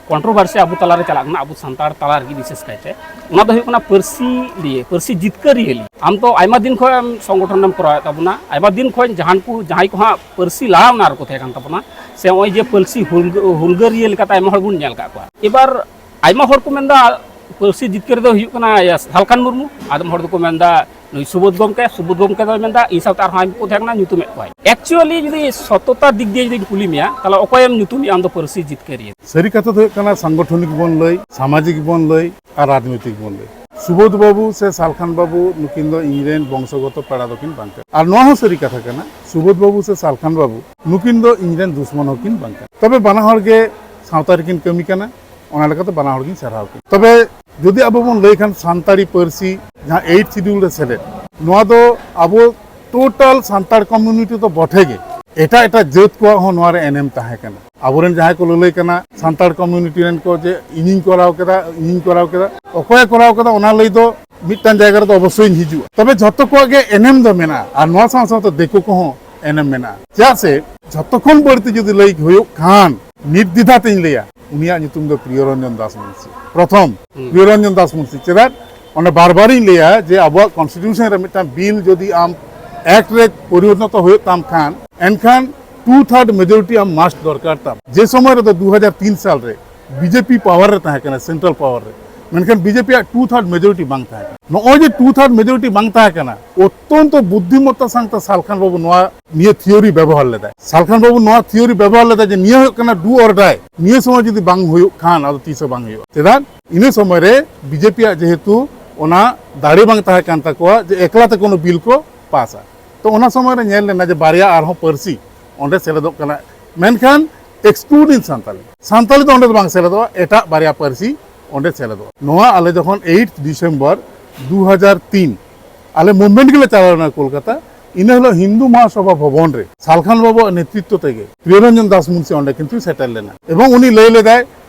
controversy ᱟᱵᱚ ᱛᱟᱞᱟᱨᱮ ᱪᱟᱞᱟᱜ ᱠᱟᱱᱟ, ᱟᱵᱚ ᱥᱟᱱᱛᱟᱲ ᱛᱟᱞᱟ ᱨᱮᱜᱮ ᱵᱤᱥᱮᱥ ᱠᱟᱭᱛᱮ᱾ ᱚᱱᱟ ᱫᱚ ᱦᱩᱭᱩᱜ ᱠᱟᱱᱟ ᱯᱟᱹᱨᱥᱤ ᱞᱤᱭᱮ, ᱯᱟᱹᱨᱥᱤ ᱡᱤᱛᱠᱟᱹᱨᱤᱭᱟᱹ ᱞᱤᱭᱮ᱾ ᱟᱢ ᱛᱚ ᱟᱭᱢᱟ ᱫᱤᱱ ᱠᱷᱚᱱ ᱥᱚᱝᱜᱚᱴᱷᱚᱱ ᱮᱢ ᱠᱚᱨᱟᱣᱮᱫ ᱛᱟᱵᱚᱱᱟ, ᱟᱭᱢᱟ ᱫᱤᱱ ᱠᱷᱚᱱ ᱡᱟᱦᱟᱱ ᱠᱚ, ᱡᱟᱦᱟᱸᱭ ᱠᱚ ᱦᱟᱸᱜ ᱯᱟᱹᱨᱥᱤ ᱞᱟᱲᱟ ᱚᱱᱟ ᱨᱮᱠᱚ ᱛᱟᱦᱮᱸ ᱠᱟᱱ ᱛᱟᱵᱚᱱᱟ, ᱥᱮ ᱱᱚᱜᱼᱚᱭ ᱡᱮ ᱯᱟᱹᱨᱥᱤ ᱦᱩᱞᱜᱟᱹ-, ᱦᱩᱞᱜᱟᱹᱨᱤᱭᱟᱹ ᱞᱮᱠᱟᱛᱮ ᱟᱭᱢᱟ ᱦᱚᱲ ᱵᱚᱱ ᱧᱮᱞ ᱟᱠᱟᱫ ᱠᱚᱣᱟ᱾ ᱮᱵᱟᱨ ᱟᱭᱢᱟ ᱦᱚᱲ ᱠᱚ ᱢᱮᱱᱫᱟ ᱯᱟᱹᱨᱥᱤ ᱡᱤᱛᱠᱟᱹᱨ ᱫᱚ ᱦᱩᱭᱩᱜ ᱠᱟᱱᱟ ᱤᱭᱟᱹ ᱥᱟᱞᱠᱷᱟᱱ ᱢᱩᱨᱢᱩ, ᱟᱫᱚᱢ ᱦᱚᱲ ᱫᱚᱠᱚ ᱢᱮᱱᱫᱟ ᱱᱩᱭ ᱥᱩᱵᱳᱫᱷ ᱜᱚᱢᱠᱮ, ᱥᱩᱵᱳᱫᱷ ᱜᱚᱢᱠᱮ ᱫᱚᱭ ᱢᱮᱱᱫᱟ ᱤᱧ ᱥᱟᱶᱛᱮ ᱟᱨᱦᱚᱸ ᱟᱭᱢᱟ ᱠᱚ ᱛᱟᱦᱮᱸ ᱠᱟᱱᱟ, ᱧᱩᱛᱩᱢᱮᱫ ᱠᱚᱣᱟᱭ᱾ Actually ᱡᱩᱫᱤ ᱥᱚᱛᱚᱛᱟ ᱫᱤᱠ ᱫᱤᱭᱮ ᱡᱩᱫᱤᱧ ᱠᱩᱞᱤ ᱢᱮᱭᱟ, ᱛᱟᱦᱚᱞᱮ ᱚᱠᱚᱭᱮᱢ ᱧᱩᱛᱩᱢᱮᱭᱟ ᱟᱢ ᱫᱚ ᱯᱟᱹᱨᱥᱤ ᱡᱤᱛᱠᱟᱹᱨᱤᱭᱟᱹ? ᱥᱟᱹᱨᱤ ᱠᱟᱛᱷᱟ ᱫᱚ ᱦᱩᱭᱩᱜ ᱠᱟᱱᱟ, ᱥᱟᱝᱜᱚᱴᱷᱚᱱᱤᱠ ᱵᱚᱱ ᱞᱟᱹᱭ, ᱥᱟᱢᱟᱡᱤᱠ ᱵᱚᱱ ᱞᱟᱹᱭ ᱟᱨ ᱨᱟᱡᱽᱱᱤᱛᱤᱠ ᱵᱚᱱ ᱞᱟᱹᱭ, ᱥᱩᱵᱳᱫᱷ ᱵᱟᱹᱵᱩ ᱥᱮ ᱥᱟᱞᱠᱷᱟᱱ ᱵᱟᱹᱵᱩ ᱱᱩᱠᱤᱱ ᱫᱚ ᱤᱧᱨᱮᱱ ᱵᱚᱝᱥᱚᱜᱚᱛᱚ ᱯᱮᱲᱟ ᱫᱚᱠᱤᱱ ᱵᱟᱝ ᱠᱟᱱᱟ᱾ ᱟᱨ ᱱᱚᱣᱟ ᱦᱚᱸ ᱥᱟᱹᱨᱤ ᱠᱟᱛᱷᱟ ᱠᱟᱱᱟ, ᱥᱩᱵᱳᱫᱷ ᱵᱟᱹᱵᱩ ᱥᱮ ᱥᱟᱞᱠᱷᱟᱱ ᱵᱟᱹᱵᱩ ᱱᱩᱠᱤᱱ ᱫᱚ ᱤᱧᱨᱮᱱ ᱫᱩᱥᱢᱚᱱ ᱦᱚᱸᱠᱤᱱ ᱵᱟᱝ ᱠᱟᱱᱟ᱾ ᱛᱚᱵᱮ ᱵᱟᱱᱟ ᱦᱚᱲ ᱜᱮ ᱥᱟᱶᱛᱟ ᱨᱮᱠᱤᱱ ᱠᱟᱹᱢᱤ ᱠᱟᱱᱟ, ᱚᱱᱟ ᱞᱮᱠᱟᱛᱮ ᱵᱟᱱᱟ ᱦᱚᱲ ᱜᱤᱧ ᱥᱟᱨᱦᱟᱣ ᱠᱤᱱᱟ᱾ ᱛᱚᱵᱮ ᱡᱩᱫᱤ ᱟᱵᱚ ᱵᱚᱱ ᱞᱟᱹᱭ ᱠᱷᱟᱱ ᱥᱟᱱᱛᱟᱲᱤ ᱯᱟᱹᱨᱥᱤ ᱡᱟᱦᱟᱸ eighth schedule ᱨᱮ ᱥᱮᱞᱮᱫ, ᱱᱚᱣᱟ ᱫᱚ ᱟᱵᱚ ᱴᱳᱴᱟᱞ ᱥᱟᱱᱛᱟᱲ ᱠᱚᱢᱤᱭᱩᱱᱤᱴᱤ ᱫᱚ ᱵᱚᱴᱷᱮ ᱜᱮ, ᱮᱴᱟᱜ ᱮᱴᱟᱜ ᱡᱟᱹᱛ ᱠᱚᱣᱟᱜ ᱦᱚᱸ ᱱᱚᱣᱟ ᱨᱮ ᱮᱱᱮᱢ ᱛᱟᱦᱮᱸ ᱠᱟᱱᱟ᱾ ᱟᱵᱚᱨᱮᱱ ᱡᱟᱦᱟᱸᱭ ᱠᱚ ᱞᱟᱹᱞᱟᱹᱭ ᱠᱟᱱᱟ ᱥᱟᱱᱛᱟᱲ ᱠᱚᱢᱤᱭᱩᱱᱤᱴᱤ ᱨᱮᱱ ᱠᱚ, ᱡᱮ ᱤᱧᱤᱧ ᱠᱚᱨᱟᱣ ᱠᱮᱫᱟ, ᱤᱧᱤᱧ ᱠᱚᱨᱟᱣ ᱠᱮᱫᱟ, ᱚᱠᱚᱭᱮ ᱠᱚᱨᱟᱣ ᱠᱮᱫᱟ, ᱚᱱᱟ ᱞᱟᱹᱭ ᱫᱚ ᱢᱤᱫᱴᱟᱝ ᱡᱟᱭᱜᱟ ᱨᱮᱫᱚ ᱚᱵᱚᱥᱥᱳᱭ ᱤᱧ ᱦᱤᱡᱩᱜᱼᱟ᱾ ᱛᱚᱵᱮ ᱡᱷᱚᱛᱚ ᱠᱚᱣᱟᱜ ᱜᱮ ᱮᱱᱮᱢ ᱫᱚ ᱢᱮᱱᱟᱜᱼᱟ, ᱟᱨ ᱱᱚᱣᱟ ᱥᱟᱶ ᱥᱟᱶᱛᱮ ᱫᱤᱠᱩ ᱠᱚᱦᱚᱸ ᱮᱱᱮᱢ ᱢᱮᱱᱟᱜᱼᱟ᱾ ᱪᱮᱫᱟᱜ ᱥᱮ ᱡᱷᱚᱛᱚ ᱠᱷᱚᱱ ᱵᱟᱹᱲᱛᱤ ᱡᱩᱫᱤ ᱞᱟᱹᱭ ᱦᱩᱭᱩᱜ ᱠᱷᱟᱱ, ᱱᱤᱨᱫᱤᱫᱷᱟ ᱛᱤᱧ ᱞᱟᱹᱭᱟ, ᱩᱱᱤᱭᱟᱜ ᱧᱩᱛᱩᱢ ᱫᱚ ᱯᱨᱤᱭᱚᱨᱚᱧᱡᱚᱱ ᱫᱟᱥ ᱢᱩᱱᱥᱤ᱾ ᱯᱨᱚᱛᱷᱚᱢ, ᱦᱩᱸ᱾ ᱯᱨᱤᱭᱚᱨᱚᱧᱡᱚᱱ ᱫᱟᱥ ᱢᱩᱱᱥᱤ᱾ ᱪᱮᱫᱟᱜ? ᱚᱱᱟ ᱵᱟᱨ ᱵᱟᱨᱤᱧ ᱞᱟᱹᱭᱟ ᱡᱮ ᱟᱵᱚᱣᱟᱜ ᱠᱚᱱᱥᱴᱤᱴᱤᱭᱩᱥᱚᱱ ᱨᱮ ᱢᱤᱫᱴᱟᱝ ᱵᱤᱞ ᱡᱩᱫᱤ ᱟᱢ ᱮᱠᱴ ᱨᱮ ᱯᱚᱨᱤᱱᱚᱛ ᱦᱩᱭᱩᱜ ᱛᱟᱢ ᱠᱷᱟᱱ, ᱮᱱᱠᱷᱟᱱ ᱴᱩ ᱛᱷᱟᱨᱰ ᱢᱮᱡᱚᱨᱤᱴᱤ ᱟᱢ ᱢᱟᱥᱴ ᱫᱚᱨᱠᱟᱨ ᱛᱟᱢ᱾ ᱡᱮ ᱥᱚᱢᱚᱭ ᱨᱮᱫᱚ ᱫᱩ ᱦᱟᱡᱟᱨ ᱛᱤᱱ ᱥᱟᱞ ᱨᱮ ᱵᱤᱡᱮᱯᱤ ᱯᱟᱣᱟᱨ ᱨᱮ ᱛᱟᱦᱮᱸ ᱠᱟᱱᱟ, ᱥᱮᱱᱴᱨᱟᱞ ᱯᱟᱣᱟᱨ ᱨᱮ, ᱢᱮᱱᱠᱷᱟᱱ ᱵᱤᱡᱮᱯᱤ ᱟᱜ ᱴᱩ ᱛᱷᱟᱨᱰ ᱢᱮᱡᱚᱨᱤᱴᱤ ᱵᱟᱝ ᱛᱟᱦᱮᱸ ᱠᱟᱱᱟ᱾ ᱱᱚᱜᱼᱚᱭ ᱡᱮ ᱴᱩ ᱛᱷᱟᱨᱰ ᱢᱮᱡᱚᱨᱤᱴᱤ ᱵᱟᱝ ᱛᱟᱦᱮᱸ ᱠᱟᱱᱟ, ᱚᱛᱛᱚᱱᱛᱚ ᱵᱩᱫᱽᱫᱷᱤᱢᱚᱛᱛᱟ ᱥᱟᱶᱛᱮ ᱥᱟᱞᱠᱷᱟᱱ ᱵᱟᱵᱩ ᱱᱚᱣᱟ ᱱᱤᱭᱟᱹ ᱛᱷᱤᱭᱳᱨᱤ ᱵᱮᱵᱚᱦᱟᱨ ᱞᱮᱫᱟᱭ᱾ ᱥᱟᱞᱠᱷᱟᱱ ᱵᱟᱵᱩ ᱱᱚᱣᱟ ᱛᱷᱤᱭᱳᱨᱤ ᱵᱮᱵᱚᱦᱟᱨ ᱞᱮᱫᱟᱭ ᱡᱮ ᱱᱤᱭᱟᱹ ᱦᱩᱭᱩᱜ ᱠᱟᱱᱟ ᱰᱩ ᱚᱨ ᱰᱟᱭ, ᱱᱤᱭᱟᱹ ᱥᱚᱢᱚᱭ ᱡᱩᱫᱤ ᱵᱟᱝ ᱦᱩᱭᱩᱜ ᱠᱷᱟᱱ ᱟᱫᱚ ᱛᱤᱥ ᱦᱚᱸ ᱵᱟᱝ ᱦᱩᱭᱩᱜᱼᱟ᱾ ᱪᱮᱫᱟᱜ? ᱤᱱᱟᱹ ᱥᱚᱢᱚᱭ ᱨᱮ ᱵᱤᱡᱮᱯᱤ ᱟᱜ ᱡᱮᱦᱮᱛᱩ ᱚᱱᱟ ᱫᱟᱲᱮ ᱵᱟᱝ ᱛᱟᱦᱮᱸ ᱠᱟᱱ ᱛᱟᱠᱚᱣᱟ ᱡᱮ ᱮᱠᱞᱟ ᱛᱮ ᱠᱳᱱᱳ ᱵᱤᱞ ᱠᱚ ᱯᱟᱥᱟ᱾ ᱛᱚ ᱚᱱᱟ ᱥᱚᱢᱚᱭ ᱨᱮ ᱧᱮᱞ ᱞᱮᱱᱟ ᱡᱮ ᱵᱟᱨᱭᱟ ᱟᱨᱦᱚᱸ ᱯᱟᱹᱨᱥᱤ ᱚᱸᱰᱮ ᱥᱮᱞᱮᱫᱚᱜ ᱠᱟᱱᱟ, ᱢᱮᱱᱠᱷᱟᱱ ᱮᱠᱥᱠᱞᱩᱰᱤᱝ ᱥᱟᱱᱛᱟᱞᱤ, ᱥᱟᱱᱛᱟᱞᱤ ᱫᱚ ᱚᱸᱰᱮ ᱫᱚ ᱵᱟᱝ ᱥᱮᱞᱮᱫᱚᱜᱼᱟ, ᱮᱴᱟᱜ ᱵᱟᱨᱭᱟ ᱯᱟᱹᱨᱥᱤ ᱚᱸᱰᱮ ᱥᱮᱞᱮᱫᱚᱜᱼᱟ᱾ ᱱᱚᱣᱟ ᱟᱞᱮ ᱡᱚᱠᱷᱚᱱ ᱮᱭᱤᱴ ᱰᱤᱥᱮᱢᱵᱚᱨ ᱫᱩ ᱦᱟᱡᱟᱨ ᱛᱤᱱ ᱟᱞᱮ ᱢᱩᱵᱷᱢᱮᱱᱴ ᱜᱮᱞᱮ ᱪᱟᱞᱟᱣ ᱞᱮᱱᱟ ᱠᱳᱞᱠᱟᱛᱟ, ᱤᱱᱟᱹ ᱦᱤᱞᱳᱜ ᱦᱤᱱᱫᱩ ᱢᱟᱦᱟᱥᱚᱵᱷᱟ ᱵᱷᱚᱵᱚᱱ ᱨᱮ ᱥᱟᱞᱠᱷᱟᱱ ᱵᱟᱵᱩᱣᱟᱜ ᱱᱮᱛᱨᱤᱛᱵ ᱛᱮᱜᱮ ᱯᱨᱤᱭᱚᱨᱚᱧᱡᱚᱱ ᱫᱟᱥ ᱢᱩᱱᱥᱤ ᱚᱸᱰᱮ ᱠᱤᱱᱛᱩ ᱥᱮᱴᱮᱨ ᱞᱮᱱᱟ, ᱮᱵᱚᱝ ᱩᱱᱤ ᱞᱟᱹᱭ ᱞᱮᱫᱟᱭ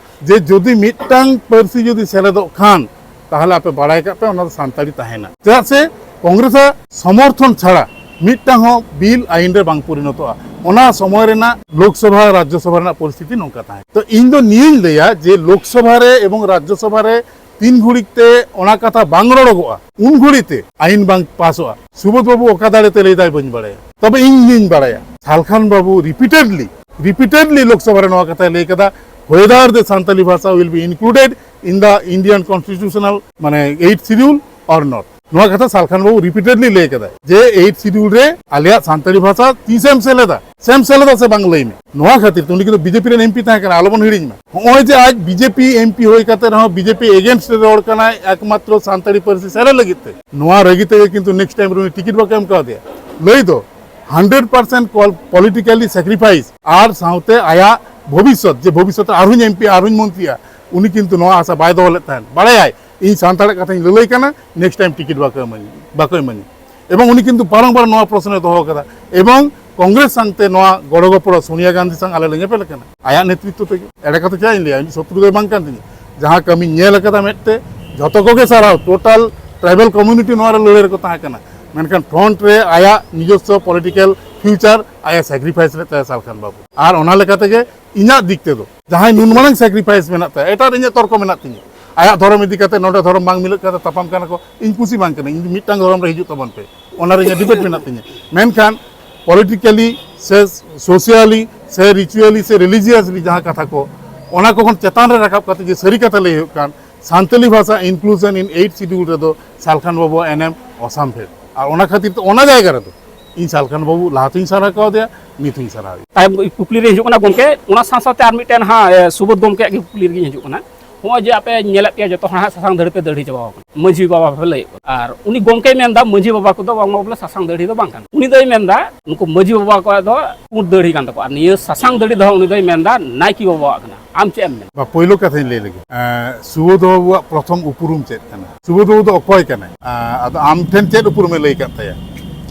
ᱡᱮ ᱡᱩᱫᱤ ᱢᱤᱫᱴᱟᱝ ᱯᱟᱹᱨᱥᱤ ᱡᱩᱫᱤ ᱥᱮᱞᱮᱫᱚᱜ ᱠᱷᱟᱱ, ᱛᱟᱦᱚᱞᱮ ᱟᱯᱮ ᱵᱟᱲᱟᱭ ᱠᱟᱜ ᱯᱮ, ᱚᱱᱟ ᱫᱚ ᱥᱟᱱᱛᱟᱲᱤ ᱛᱟᱦᱮᱱᱟ᱾ ᱪᱮᱫᱟᱜ ᱥᱮ ᱠᱚᱝᱜᱨᱮᱥ ᱟᱜ ᱥᱚᱢᱚᱨᱛᱷᱚᱱ ᱪᱷᱟᱲᱟ ᱢᱤᱫᱴᱟᱝ ᱦᱚᱸ ᱵᱤᱞ ᱟᱭᱤᱱ ᱨᱮ ᱵᱟᱝ ᱯᱚᱨᱤᱱᱚᱛᱚᱜᱼᱟ᱾ ᱚᱱᱟ ᱥᱚᱢᱚᱭ ᱨᱮᱱᱟᱜ ᱞᱳᱠᱥᱚᱵᱷᱟ, ᱨᱟᱡᱽᱡᱚᱥᱚᱵᱷᱟ ᱨᱮᱱᱟᱜ ᱯᱚᱨᱤᱥᱛᱷᱤᱛᱤ ᱱᱚᱝᱠᱟ ᱛᱟᱦᱮᱸ᱾ ᱛᱚ ᱤᱧ ᱫᱚ ᱱᱤᱭᱟᱹᱧ ᱞᱟᱹᱭᱟ ᱡᱮ ᱞᱳᱠᱥᱚᱵᱷᱟ ᱨᱮ ᱮᱵᱚᱝ ᱨᱟᱡᱽᱡᱚᱥᱚᱵᱷᱟ ᱨᱮ ᱛᱤᱱ ᱜᱷᱩᱲᱤᱡ ᱛᱮ ᱚᱱᱟ ᱠᱟᱛᱷᱟ ᱵᱟᱝ ᱨᱚᱲᱚᱜᱚᱜᱼᱟ, ᱩᱱ ᱜᱷᱩᱲᱤᱡ ᱛᱮ ᱟᱭᱤᱱ ᱵᱟᱝ ᱯᱟᱥᱚᱜᱼᱟ᱾ ᱥᱩᱵᱳᱫᱷ ᱵᱟᱵᱩ ᱚᱠᱟ ᱫᱟᱲᱮ ᱛᱮ ᱞᱟᱹᱭ ᱫᱟᱭ ᱵᱟᱹᱧ ᱵᱟᱲᱟᱭᱟ, ᱛᱚᱵᱮ ᱤᱧ ᱤᱧ ᱵᱟᱲᱟᱭᱟ ᱥᱟᱞᱠᱷᱟᱱ ᱵᱟᱵᱩ ᱨᱤᱯᱤᱴᱮᱰᱞᱤ, ᱨᱤᱯᱤᱴᱮᱰᱞᱤ ᱞᱳᱠᱥᱚᱵᱷᱟ ᱨᱮ ᱱᱚᱣᱟ ᱠᱟᱛᱷᱟᱭ ᱞᱟᱹᱭ ᱠᱟᱫᱟ, whether the Santali Bhasha will be included in the Indian constitutional, ᱢᱟᱱᱮ, eighth schedule or not. ᱱᱚᱣᱟ ᱠᱟᱛᱷᱟ ᱥᱟᱞᱠᱷᱟᱱ ᱵᱟᱵᱩ ᱨᱤᱯᱤᱴᱮᱰᱞᱤ ᱞᱟᱹᱭ ᱠᱟᱫᱟᱭ ᱡᱮ ᱮᱭᱤᱴ ᱥᱤᱰᱩᱞ ᱨᱮ ᱟᱞᱮᱭᱟᱜ ᱥᱟᱱᱛᱟᱲᱤ ᱵᱷᱟᱥᱟ ᱛᱤᱥᱮᱢ ᱥᱮᱞᱮᱫᱟ, ᱥᱮᱢ ᱥᱮᱞᱮᱫᱟ ᱥᱮ ᱵᱟᱝ ᱞᱟᱹᱭ ᱢᱮ᱾ ᱱᱚᱣᱟ ᱠᱷᱟᱹᱛᱤᱨ ᱛᱮ, ᱩᱱᱤ ᱠᱤᱱᱛᱩ ᱵᱤᱡᱮᱯᱤ ᱨᱮᱱ ᱮᱢᱯᱤ ᱛᱟᱦᱮᱸ ᱠᱟᱱᱟ, ᱟᱞᱚᱵᱚᱱ ᱦᱤᱲᱤᱧ ᱢᱟ᱾ ᱱᱚᱜᱼᱚᱭ ᱡᱮ ᱟᱡ ᱵᱤᱡᱮᱯᱤ ᱮᱢᱯᱤ ᱦᱩᱭ ᱠᱟᱛᱮ ᱨᱮᱦᱚᱸ ᱵᱤᱡᱮᱯᱤ ᱮᱜᱮᱱᱥᱴ ᱨᱮ ᱨᱚᱲ ᱠᱟᱱᱟᱭ ᱮᱠᱢᱟᱛᱨᱚ ᱥᱟᱱᱛᱟᱲᱤ ᱯᱟᱹᱨᱥᱤ ᱥᱮᱞᱮᱫ ᱞᱟᱹᱜᱤᱫ ᱛᱮ, ᱱᱚᱣᱟ ᱨᱟᱹᱜᱤ ᱛᱮᱜᱮ ᱠᱤᱱᱛᱩ ᱱᱮᱠᱥᱴ ᱴᱟᱭᱤᱢ ᱨᱮ ᱩᱱᱤ ᱴᱤᱠᱤᱴ ᱵᱟᱠᱚ ᱮᱢ ᱠᱟᱣᱫᱮᱭᱟ᱾ ᱞᱟᱹᱭ ᱫᱚ ᱦᱟᱱᱰᱨᱮᱰ ᱯᱟᱨᱥᱮᱱᱴ ᱯᱚᱞᱤᱴᱤᱠᱟᱞᱤ ᱥᱮᱠᱨᱤᱯᱷᱟᱭᱤᱥ ᱟᱨ ᱥᱟᱶᱛᱮ ᱟᱭᱟᱜ ᱵᱷᱚᱵᱤᱥᱥᱚᱛ, ᱡᱮ ᱵᱷᱚᱵᱤᱥᱥᱚᱛ ᱨᱮ ᱟᱨᱦᱚᱸᱧ ᱮᱢᱯᱤ, ᱟᱨᱦᱚᱸᱧ ᱢᱚᱱᱛᱨᱤᱜᱼᱟ, ᱩᱱᱤ ᱠᱤᱱᱛᱩ ᱱᱚᱣᱟ ᱟᱥᱟ ᱵᱟᱭ ᱫᱚᱦᱚ ᱞᱮᱫ ᱛᱟᱦᱮᱸᱫ᱾ ᱵᱟᱲᱟᱭᱟᱭ ᱤᱧ ᱥᱟᱱᱛᱟᱲᱟᱜ ᱠᱟᱛᱷᱟᱧ ᱞᱟᱹᱞᱟᱹᱭ ᱠᱟᱱᱟ, ᱱᱮᱠᱥᱴ ᱴᱟᱭᱤᱢ ᱴᱤᱠᱤᱴ ᱵᱟᱠᱚ ᱮᱢᱟᱹᱧ, ᱵᱟᱠᱚ ᱮᱢᱟᱹᱧᱟ᱾ ᱮᱵᱚᱝ ᱩᱱᱤ ᱠᱤᱱᱛᱩ ᱵᱟᱨᱚᱝᱵᱟᱨ ᱱᱚᱣᱟ ᱯᱨᱚᱥᱱᱚᱭ ᱫᱚᱦᱚ ᱟᱠᱟᱫᱟ᱾ ᱮᱵᱚᱝ ᱠᱚᱝᱜᱨᱮᱥ ᱥᱟᱝᱛᱮ ᱱᱚᱣᱟ ᱜᱚᱲᱚ ᱜᱚᱯᱚᱲᱚ ᱥᱳᱱᱤᱭᱟ ᱜᱟᱱᱫᱷᱤ ᱥᱟᱝ ᱟᱞᱮ ᱞᱮ ᱧᱮᱯᱮᱞ ᱟᱠᱟᱱᱟ ᱟᱭᱟᱜ ᱱᱮᱛᱨᱤᱛᱵ ᱛᱮᱜᱮ᱾ ᱮᱲᱮ ᱠᱟᱛᱷᱟ ᱪᱮᱫᱟᱜ ᱤᱧ ᱞᱟᱹᱭᱟ? ᱤᱧ ᱥᱚᱛᱨᱩ ᱫᱚᱭ ᱵᱟᱝ ᱠᱟᱱ ᱛᱤᱧᱟ᱾ ᱡᱟᱦᱟᱸ ᱠᱟᱹᱢᱤᱧ ᱧᱮᱞ ᱟᱠᱟᱫᱟ ᱢᱮᱫ ᱛᱮ, ᱡᱷᱚᱛᱚ ᱠᱚᱜᱮ ᱥᱟᱨᱦᱟᱣ, ᱴᱳᱴᱟᱞ ᱴᱨᱟᱭᱵᱟᱞ ᱠᱚᱢᱤᱭᱩᱱᱤᱴᱤ ᱱᱚᱣᱟ ᱨᱮ ᱞᱟᱹᱲᱦᱟᱹᱭ ᱨᱮᱠᱚ ᱛᱟᱦᱮᱸ ᱠᱟᱱᱟ᱾ ᱢᱮᱱᱠᱷᱟᱱ ᱯᱷᱨᱚᱱᱴ ᱨᱮ ᱟᱭᱟᱜ ᱱᱤᱡᱚᱥᱥᱚ ᱯᱚᱞᱤᱴᱤᱠᱟᱞ ᱯᱷᱤᱭᱩᱪᱟᱨ ᱟᱭᱟᱜ ᱥᱮᱠᱨᱤᱯᱷᱟᱭᱤᱥ ᱞᱮᱫ ᱛᱟᱭᱟ ᱥᱟᱞᱠᱷᱟᱱ ᱵᱟᱹᱵᱩ᱾ ᱟᱨ ᱚᱱᱟ ᱞᱮᱠᱟ ᱛᱮᱜᱮ ᱤᱧᱟᱹᱜ ᱫᱤᱠ ᱛᱮᱫᱚ ᱡᱟᱦᱟᱸᱭ ᱱᱩᱱ ᱢᱟᱨᱟᱝ ᱥᱮᱠᱨᱤᱯᱷᱟᱭᱤᱥ ᱢᱮᱱᱟᱜ ᱛᱟᱭᱟ, ᱮᱴᱟᱜ ᱨᱮ ᱤᱧᱟᱹᱜ ᱛᱚᱨᱠᱚ ᱢᱮᱱᱟᱜ ᱛᱤᱧᱟᱹ᱾ ᱟᱭᱟᱜ ᱫᱷᱚᱨᱚᱢ ᱤᱫᱤ ᱠᱟᱛᱮ ᱱᱚᱰᱮ ᱫᱷᱚᱨᱚᱢ ᱵᱟᱝ ᱢᱤᱞᱟᱹᱜ ᱠᱟᱱᱟ, ᱛᱟᱯᱟᱢ ᱠᱟᱱᱟ ᱠᱚ, ᱤᱧ ᱠᱩᱥᱤ ᱵᱟᱝ ᱠᱟᱹᱱᱟᱹᱧ, ᱤᱧ ᱢᱤᱫᱴᱟᱝ ᱫᱷᱚᱨᱚᱢ ᱨᱮ ᱦᱤᱡᱩᱜ ᱛᱟᱵᱚᱱ ᱯᱮ, ᱚᱱᱟ ᱨᱮ ᱤᱧᱟᱹᱜ ᱰᱤᱵᱮᱴ ᱢᱮᱱᱟᱜ ᱛᱤᱧᱟᱹ᱾ ᱢᱮᱱᱠᱷᱟᱱ ᱯᱚᱞᱤᱴᱤᱠᱟᱞᱤ ᱥᱮ ᱥᱳᱥᱤᱭᱟᱞᱤ ᱥᱮ ᱨᱤᱪᱩᱭᱟᱞᱤ ᱥᱮ ᱨᱤᱞᱤᱡᱤᱭᱟᱥᱞᱤ ᱡᱟᱦᱟᱸ ᱠᱟᱛᱷᱟ ᱠᱚ, ᱚᱱᱟ ᱠᱚ ᱠᱷᱚᱱ ᱪᱮᱛᱟᱱ ᱨᱮ ᱨᱟᱠᱟᱵ ᱠᱟᱛᱮ ᱡᱮ ᱥᱟᱹᱨᱤ ᱠᱟᱛᱷᱟ ᱞᱟᱹᱭ ᱦᱩᱭᱩᱜ ᱠᱟᱱ, ᱥᱟᱱᱛᱟᱞᱤ ᱵᱷᱟᱥᱟ inclusion in eighth schedule ᱨᱮᱫᱚ ᱥᱟᱞᱠᱷᱟᱱ ᱵᱟᱹᱵᱩᱣᱟᱜ ᱮᱱᱮᱢ ᱚᱥᱟᱢᱵᱷᱮᱲ᱾ ᱟᱨ ᱚᱱᱟ ᱠᱷᱟᱹᱛᱤᱨ ᱛᱮ ᱚᱱᱟ ᱡᱟᱭᱜᱟ ᱨᱮᱫᱚ ᱤᱧ ᱥᱟᱞᱠᱷᱟᱱ ᱵᱟᱹᱵᱩ ᱞᱟᱦᱟ ᱛᱤᱧ ᱥᱟᱨᱦᱟᱣ ᱠᱟᱣᱫᱮᱭᱟ, ᱱᱤᱛ ᱦᱚᱸᱧ ᱥᱟᱨᱦᱟᱣᱮᱭᱟ᱾ ᱛᱟᱭᱚᱢ ᱠᱩᱠᱞᱤ ᱨᱮ ᱦᱤᱡᱩᱜ ᱠᱟᱱᱟ ᱜᱚᱢᱠᱮ, ᱚᱱᱟ ᱥᱟᱶ ᱥᱟᱶᱛᱮ ᱟᱨ ᱢᱤᱫᱴᱮᱱ ᱦᱟᱸᱜ, ᱮ, ᱥᱩᱵᱳᱫᱷ ᱜᱚᱢᱠᱮᱭᱟᱜ ᱜᱮ ᱠᱩᱠᱞᱤ ᱨᱮᱜᱮᱧ ᱦᱤᱡᱩᱜ ᱠᱟᱱᱟ᱾ ᱱᱚᱜᱼᱚᱭ ᱡᱮ ᱟᱯᱮ ᱧᱮᱞᱮᱫ ᱯᱮᱭᱟ ᱡᱚᱛᱚ ᱦᱚᱲ ᱦᱟᱸᱜ ᱥᱟᱥᱟᱝ ᱫᱟᱹᱲᱦᱤ ᱯᱮ ᱫᱟᱹᱲᱦᱤ ᱪᱟᱵᱟ ᱟᱠᱟᱱᱟ, ᱢᱟᱹᱡᱷᱤ ᱵᱟᱵᱟ ᱯᱮ ᱞᱟᱹᱭᱮᱫ ᱠᱚᱣᱟ, ᱟᱨ ᱩᱱᱤ ᱜᱚᱢᱠᱮᱭ ᱢᱮᱱᱫᱟ ᱢᱟᱹᱡᱷᱤ ᱵᱟᱵᱟ ᱠᱚᱫᱚ ᱵᱟᱝᱢᱟ ᱵᱚᱞᱮ ᱥᱟᱥᱟᱝ ᱫᱟᱹᱲᱦᱤ ᱫᱚ ᱵᱟᱝ ᱠᱟᱱᱟ᱾ ᱩᱱᱤ ᱫᱚᱭ ᱢᱮᱱᱫᱟ ᱱᱩᱠᱩ ᱢᱟᱹᱡᱷᱤ ᱵᱟᱵᱟ ᱠᱚᱣᱟᱜ ᱫᱚ ᱯᱩᱸᱰ ᱫᱟᱹᱲᱦᱤ ᱠᱟᱱ ᱛᱟᱠᱚᱣᱟ, ᱟᱨ ᱱᱤᱭᱟᱹ ᱥᱟᱥᱟᱝ ᱫᱟᱹᱲᱦᱤ ᱫᱚ ᱦᱟᱸᱜ ᱩᱱᱤ ᱫᱚᱭ ᱢᱮᱱᱫᱟ ᱱᱟᱭᱠᱮ ᱵᱟᱵᱟᱣᱟᱜ ᱠᱟᱱᱟ᱾ ᱟᱢ ᱪᱮᱫ ᱮᱢ ᱢᱮᱱᱟ? ᱵᱟ, ᱯᱳᱭᱞᱳ ᱠᱟᱛᱷᱟᱧ ᱞᱟᱹᱭ ᱞᱮᱜᱮ᱾ ᱮᱸ, ᱥᱩᱵᱳᱫᱷ ᱵᱟᱹᱵᱩᱣᱟᱜ ᱯᱨᱚᱛᱷᱚᱢ ᱩᱯᱨᱩᱢ ᱪᱮᱫ ᱠᱟᱱᱟ? ᱥᱩᱵᱳᱫᱷ ᱵᱟᱹᱵᱩ ᱫᱚ ᱚᱠᱚᱭ ᱠᱟᱱᱟᱭ? ᱟᱸ, ᱟᱫᱚ ᱟᱢ ᱴᱷᱮᱱ ᱪᱮᱫ ᱩᱯᱨᱩᱢᱮ ᱞᱟᱹᱭ ᱠᱟᱫ ᱛᱟᱭᱟ?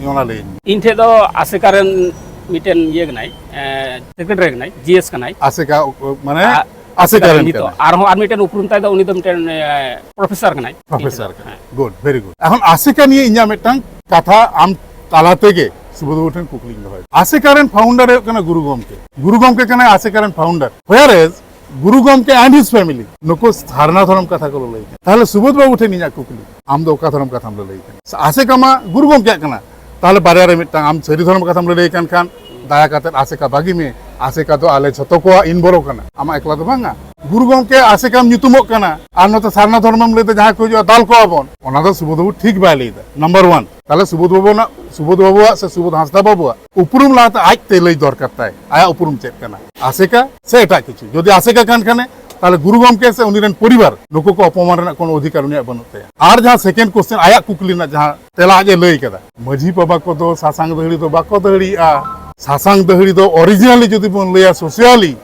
ᱚᱱᱟ ᱞᱟᱹᱭᱟᱹᱧ ᱢᱮ᱾ ᱤᱧ ᱴᱷᱮᱱ ᱫᱚ ᱟᱥᱮᱠᱟ ᱨᱮᱱ ᱢᱤᱫᱴᱮᱱ ᱤᱭᱟᱹ ᱠᱟᱱᱟᱭ, ᱮᱸ, ᱥᱮᱠᱨᱮᱴᱟᱨᱤ ᱠᱟᱱᱟᱭ, ᱡᱤ ᱮᱥ ᱠᱟᱱᱟᱭ᱾ ᱟᱥᱮᱠᱟ, ᱚ, ᱢᱟᱱᱮ ᱟ-, ᱟᱥᱮᱠᱟ ᱨᱮᱱ ᱱᱤᱛᱚᱜ ᱠᱟᱱᱟᱭ᱾ ᱟᱨᱦᱚᱸ ᱟᱨ ᱢᱤᱫᱴᱮᱱ ᱩᱯᱨᱩᱢ ᱛᱟᱭ ᱫᱚ, ᱩᱱᱤ ᱫᱚ ᱢᱤᱫᱴᱮᱱ, ᱮᱸ, ᱯᱨᱚᱯᱷᱮᱥᱚᱨ ᱠᱟᱱᱟᱭ᱾ ᱯᱨᱚᱯᱷᱮᱥᱚᱨ ᱠᱟᱱᱟᱭ᱾ ᱦᱮᱸ᱾ Good, very good. ᱮᱠᱷᱚᱱ ᱟᱥᱮᱠᱟ ᱱᱤᱭᱮ ᱤᱧᱟᱹᱜ ᱢᱤᱫᱴᱟᱝ ᱠᱟᱛᱷᱟ ᱟᱢ ᱛᱟᱞᱟ ᱛᱮᱜᱮ ᱥᱩᱵᱳᱫᱷ ᱵᱟᱹᱵᱩ ᱴᱷᱮᱱ ᱠᱩᱠᱞᱤᱧ ᱫᱚᱦᱚᱭᱮᱫᱟ᱾ ᱟᱥᱮᱠᱟ ᱨᱮᱱ ᱯᱷᱟᱣᱩᱱᱰᱟᱨ ᱦᱩᱭᱩᱜ ᱠᱟᱱᱟ ᱜᱩᱨᱩ ᱜᱚᱢᱠᱮ᱾ ᱜᱩᱨᱩ ᱜᱚᱢᱠᱮ ᱠᱟᱱᱟᱭ ᱟᱥᱮᱠᱟ ᱨᱮᱱ ᱯᱷᱟᱣᱩᱱᱰᱟᱨ᱾ Whereas ᱜᱩᱨᱩ ᱜᱚᱢᱠᱮ and his family, ᱱᱩᱠᱩ ᱥᱟᱨᱱᱟ ᱫᱷᱚᱨᱚᱢ ᱠᱟᱛᱷᱟ ᱠᱚ ᱞᱟᱹᱞᱟᱹᱭ ᱠᱟᱱᱟ᱾ ᱛᱟᱦᱞᱮ ᱥᱩᱵᱳᱫᱷ ᱵᱟᱹᱵᱩ ᱴᱷᱮᱱ ᱤᱧᱟᱹᱜ ᱠᱩᱠᱞᱤ, ᱟᱢ ᱫᱚ ᱚᱠᱟ ᱫᱷᱚᱨᱚᱢ ᱠᱟᱛᱷᱟᱢ ᱞᱟᱹᱞᱟᱹᱭ ᱠᱟᱱᱟ? ᱟᱥᱮᱠᱟ ᱢᱟ ᱜᱩᱨᱩ ᱜᱚᱢᱠᱮᱭᱟᱜ ᱠᱟᱱᱟ᱾ ᱛᱟᱦᱞᱮ ᱵᱟᱨᱭᱟ ᱨᱮ ᱢᱤᱫᱴᱟᱝ, ᱟᱢ ᱥᱟᱹᱨᱤ ᱫᱷᱚᱨᱚᱢ ᱠᱟᱛᱷᱟᱢ ᱞᱟᱹᱞᱟᱹᱭ ᱠᱟᱱ ᱠᱷᱟᱱ ᱫᱟᱭᱟ ᱠᱟᱛᱮ ᱟᱥᱮᱠᱟ ᱵᱟᱹᱜᱤ ᱢᱮ᱾ ᱟᱥᱮᱠᱟ ᱫᱚ ᱟᱞᱮ ᱡᱷᱚᱛᱚ ᱠᱚᱣᱟᱜ ᱤᱱᱵᱚᱨᱚ ᱠᱟᱱᱟ, ᱟᱢᱟᱜ ᱮᱠᱞᱟ ᱫᱚ ᱵᱟᱝᱟ᱾ ᱜᱩᱨᱩ ᱜᱚᱢᱠᱮ ᱟᱥᱮᱠᱟᱢ ᱧᱩᱛᱩᱢᱚᱜ ᱠᱟᱱᱟ ᱟᱨ ᱱᱚᱛᱮ ᱥᱟᱨᱱᱟ ᱫᱷᱚᱨᱚᱢᱮᱢ ᱞᱟᱹᱭᱫᱟ ᱡᱟᱦᱟᱸᱭ ᱠᱚ ᱦᱤᱡᱩᱜᱼᱟ ᱫᱟᱞ ᱠᱚᱣᱟ ᱵᱚᱱ, ᱚᱱᱟ ᱫᱚ ᱥᱩᱵᱳᱫᱷ ᱵᱟᱹᱵᱩ ᱴᱷᱤᱠ ᱵᱟᱭ ᱞᱟᱹᱭᱫᱟ, ᱱᱟᱢᱵᱟᱨ ᱚᱣᱟᱱ᱾ ᱛᱟᱦᱞᱮ ᱥᱩᱵᱳᱫᱷ ᱵᱟᱹᱵᱩ ᱨᱮᱱᱟᱜ, ᱥᱩᱵᱳᱫᱷ ᱵᱟᱹᱵᱩᱣᱟᱜ ᱥᱮ ᱥᱩᱵᱳᱫᱷ ᱦᱟᱸᱥᱫᱟ ᱵᱟᱹᱵᱩᱣᱟᱜ ᱩᱯᱨᱩᱢ ᱞᱟᱦᱟᱛᱮ ᱟᱡᱛᱮ ᱞᱟᱹᱭ ᱫᱚᱨᱠᱟᱨ ᱛᱟᱭ, ᱟᱭᱟᱜ ᱩᱯᱨᱩᱢ ᱪᱮᱫ ᱠᱟᱱᱟ, ᱟᱥᱮᱠᱟ ᱥᱮ ᱮᱴᱟᱜ ᱠᱤᱪᱷᱩ? ᱡᱩᱫᱤ ᱟᱥᱮᱠᱟ ᱠᱟᱱ ᱠᱷᱟᱱᱮ, ᱛᱟᱦᱞᱮ ᱜᱩᱨᱩ ᱜᱚᱢᱠᱮ ᱥᱮ ᱩᱱᱤ ᱨᱮᱱ ᱯᱚᱨᱤᱵᱟᱨ, ᱱᱩᱠᱩ ᱠᱚ ᱚᱯᱚᱢᱟᱱ ᱨᱮᱱᱟᱜ ᱠᱳᱱᱳ ᱚᱫᱷᱤᱠᱟᱨ ᱩᱱᱤᱭᱟᱜ ᱵᱟᱹᱱᱩᱜ ᱛᱟᱭᱟ᱾ ᱟᱨ ᱡᱟᱦᱟᱸ ᱥᱮᱠᱮᱱᱰ ᱠᱚᱥᱪᱮᱱ, ᱟᱭᱟᱜ ᱠᱩᱠᱞᱤ ᱨᱮᱱᱟᱜ ᱡᱟᱦᱟᱸ ᱛᱮᱞᱟ ᱟᱡ ᱮ ᱞᱟᱹᱭ ᱠᱟᱫᱟ, ᱢᱟᱹᱡᱷᱤ ᱵᱟᱵᱟ ᱠᱚᱫᱚ ᱥᱟᱥᱟᱝ ᱫᱟᱹᱦᱲᱤ ᱫᱚ ᱵᱟᱠᱚ ᱫᱟᱹᱦᱲᱤᱜᱼᱟ᱾ ᱥᱟᱥᱟᱝ ᱫᱟᱹᱦᱲᱤ ᱫᱚ ᱚᱨᱤᱡᱤᱱᱟᱞᱤ ᱡᱩᱫᱤ ᱵᱚᱱ ᱞᱟᱹᱭᱟ ᱥᱳᱥᱤᱭᱟᱞᱤ,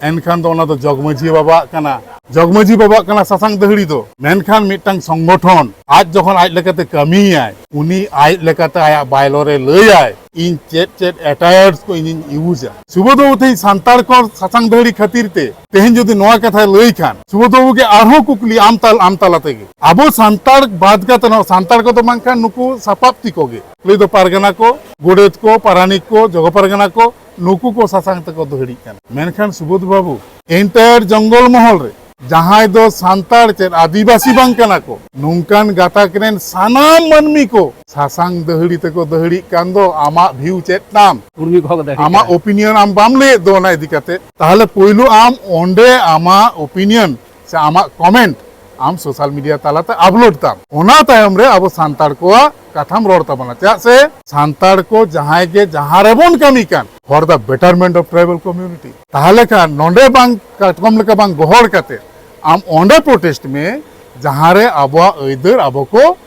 ᱮᱱᱠᱷᱟᱱ ᱫᱚ ᱚᱱᱟ ᱫᱚ ᱡᱚᱜᱽ ᱢᱟᱹᱡᱷᱤ ᱵᱟᱵᱟᱣᱟᱜ ᱠᱟᱱᱟ᱾ ᱡᱚᱜᱽ ᱢᱟᱹᱡᱷᱤ ᱵᱟᱵᱟᱣᱟᱜ ᱠᱟᱱᱟ ᱥᱟᱥᱟᱝ ᱫᱟᱹᱦᱲᱤ ᱫᱚ᱾ ᱢᱮᱱᱠᱷᱟᱱ ᱢᱤᱫᱴᱟᱝ ᱥᱚᱝᱜᱚᱴᱷᱚᱱ ᱟᱡ ᱡᱚᱠᱷᱚᱱ ᱟᱡ ᱞᱮᱠᱟᱛᱮ ᱠᱟᱹᱢᱤᱭᱟᱭ, ᱩᱱᱤ ᱟᱡ ᱞᱮᱠᱟᱛᱮ ᱟᱭᱟᱜ ᱵᱟᱭᱞᱚ ᱨᱮ ᱞᱟᱹᱭᱟᱭ, ᱤᱧ ᱪᱮᱫ ᱪᱮᱫ ᱮᱴᱟᱭᱟᱨᱥ ᱠᱚ ᱤᱧᱤᱧ ᱤᱭᱩᱡᱟ᱾ ᱥᱩᱵᱳᱫᱷ ᱵᱟᱹᱵᱩ ᱛᱮᱦᱮᱧ ᱥᱟᱱᱛᱟᱲ ᱠᱚ ᱥᱟᱥᱟᱝ ᱫᱟᱹᱦᱲᱤ ᱠᱷᱟᱹᱛᱤᱨ ᱛᱮ ᱛᱮᱦᱮᱧ ᱡᱩᱫᱤ ᱱᱚᱣᱟ ᱠᱟᱛᱷᱟᱭ ᱞᱟᱹᱭ ᱠᱷᱟᱱ, ᱥᱩᱵᱳᱫᱷ ᱵᱟᱹᱵᱩ ᱜᱮ ᱟᱨᱦᱚᱸ ᱠᱩᱠᱞᱤ ᱟᱢ ᱛᱟᱞ-, ᱟᱢ ᱛᱟᱞᱟ ᱛᱮᱜᱮ᱾ ᱟᱵᱚ ᱥᱟᱱᱛᱟᱲ ᱵᱟᱫ ᱠᱟᱛᱮ ᱦᱚᱸ, ᱥᱟᱱᱛᱟᱲ ᱠᱚᱫᱚ ᱵᱟᱝᱠᱷᱟᱱ ᱱᱩᱠᱩ ᱥᱟᱯᱟᱵ ᱛᱤ ᱠᱚᱜᱮ, ᱞᱟᱹᱭ ᱫᱚ ᱯᱟᱨᱜᱟᱱᱟ ᱠᱚ, ᱜᱚᱰᱮᱛ ᱠᱚ, ᱯᱟᱨᱟᱱᱤᱠ ᱠᱚ, ᱡᱚᱜᱚ ᱯᱟᱨᱜᱟᱱᱟ ᱠᱚ, ᱱᱩᱠᱩ ᱠᱚ ᱥᱟᱥᱟᱝ ᱛᱮᱠᱚ ᱫᱟᱹᱦᱲᱤᱜ ᱠᱟᱱᱟ᱾ ᱢᱮᱱᱠᱷᱟᱱ ᱥᱩᱵᱳᱫᱷ ᱵᱟᱹᱵᱩ, ᱮᱱᱴᱟᱭᱟᱨ ᱡᱚᱝᱜᱚᱞ ᱢᱚᱦᱚᱞ ᱨᱮ ᱡᱟᱦᱟᱸᱭ ᱫᱚ ᱥᱟᱱᱛᱟᱲ ᱪᱮᱫ ᱟᱹᱫᱤᱵᱟᱹᱥᱤ ᱵᱟᱝ ᱠᱟᱱᱟ ᱠᱚ, ᱱᱚᱝᱠᱟᱱ ᱜᱟᱛᱟᱠ ᱨᱮᱱ ᱥᱟᱱᱟᱢ ᱢᱟᱹᱱᱢᱤ ᱠᱚ ᱥᱟᱥᱟᱝ ᱫᱟᱹᱦᱲᱤ ᱛᱮᱠᱚ ᱫᱟᱹᱦᱲᱤᱜ ᱠᱟᱱ ᱫᱚ, ᱟᱢᱟᱜ ᱵᱷᱤᱭᱩ ᱪᱮᱫ ᱛᱟᱢ? ᱩᱨᱢᱤ ᱠᱚᱦᱚᱸ ᱠᱚ ᱫᱟᱹᱦᱲᱤ ᱟᱢᱟᱜ ᱠᱟᱱᱟ᱾ ᱳᱯᱤᱱᱤᱭᱚᱱ ᱟᱢ ᱵᱟᱢ ᱞᱟᱹᱭᱮᱫ ᱫᱚ ᱚᱱᱟ ᱤᱫᱤ ᱠᱟᱛᱮ, ᱛᱟᱦᱚᱞᱮ ᱯᱳᱭᱞᱳ ᱟᱢ ᱚᱸᱰᱮ ᱟᱢᱟᱜ ᱳᱯᱤᱱᱤᱭᱚᱱ ᱥᱮ ᱟᱢᱟᱜ ᱠᱚᱢᱮᱱᱴ ᱟᱢ ᱥᱳᱥᱟᱞ ᱢᱤᱰᱤᱭᱟ ᱛᱟᱞᱟᱛᱮ ᱟᱯᱞᱳᱰ ᱛᱟᱢ᱾ ᱚᱱᱟ ᱛᱟᱭᱚᱢ ᱨᱮ ᱟᱵᱚ ᱥᱟᱱᱛᱟᱲ ᱠᱚᱣᱟᱜ ᱠᱟᱛᱷᱟᱢ ᱨᱚᱲ ᱛᱟᱵᱚᱱᱟ᱾ ᱪᱮᱫᱟᱜ ᱥᱮ ᱥᱟᱱᱛᱟᱲ ᱠᱚ ᱡᱟᱦᱟᱸᱭ ᱜᱮ ᱡᱟᱦᱟᱸ ᱨᱮᱵᱚᱱ ᱠᱟᱹᱢᱤ ᱠᱟᱱ, for the betterment of tribal community, ᱛᱟᱦᱚᱞᱮ ᱠᱷᱟᱱ ᱱᱚᱰᱮ ᱵᱟᱝ ᱠᱟᱴᱠᱚᱢ ᱞᱮᱠᱟ ᱵᱟᱝ ᱜᱚᱦᱚᱲ ᱠᱟᱛᱮ ᱟᱢ ᱚᱸᱰᱮ ᱯᱨᱚᱴᱮᱥᱴ ᱢᱮ, ᱡᱟᱦᱟᱸ ᱨᱮ ᱟᱵᱚᱣᱟᱜ ᱟᱹᱭᱫᱟᱹᱨ ᱟᱵᱚ ᱠᱚ